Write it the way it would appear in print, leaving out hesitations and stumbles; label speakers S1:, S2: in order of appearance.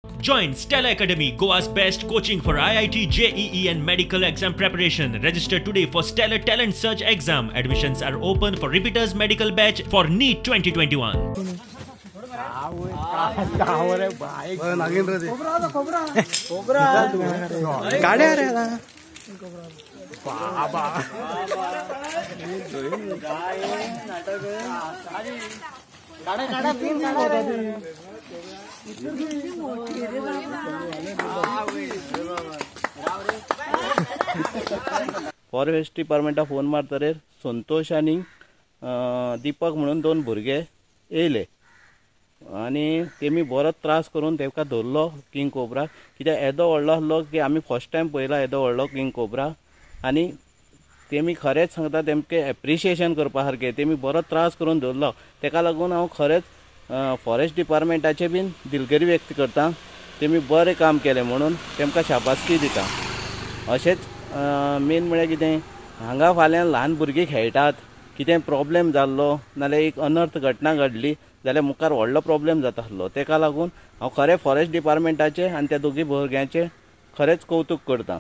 S1: Join Stella Academy, Goa's best coaching for IIT, JEE and medical exam preparation. Register today for Stellar Talent Search exam. Admissions are open for repeaters medical batch for NEET 2021.
S2: Forest डिपार्टमेंटा phone मारतरेर Santosh आनी दीपक म्हणून दोन भुरगे येयले आनी तेमी बरो त्रास करून तेका धरलो किंग कोब्रा. कित्याक येदो व्हडलो आसलो की आमी फर्स्ट टायम पळयला येदो व्हडलो किंग कोब्रा. आनी तेमी खरेंच सांगता तेमके एप्रिशिएशन करपा सारकें, तेमी बरो त्रास करून धरलो. तेका लागून हांव खरेंच फॉरेस्ट डिपार्टमेंटाचे बीन दिलगिरी व्यक्त करता, तेमी बरें काम केलें म्हणून तेमकां शाबासकी दिता. अशेंच मेन म्हळ्यार कितें, हांगा फाल्यां ल्हान भुरगीं खेळटात, कितें प्रॉब्लेम जाल्लो नाल्यार एक अनर्थ घटना घडली जाल्यार मुखार व्हडलो प्रॉब्लेम जाता आसलो. तेका लागून हांव खरें फॉरेस्ट डिपार्टमेंटाचें आनी त्या दोगी भुरग्यांचें खरेंच कौतूक करता.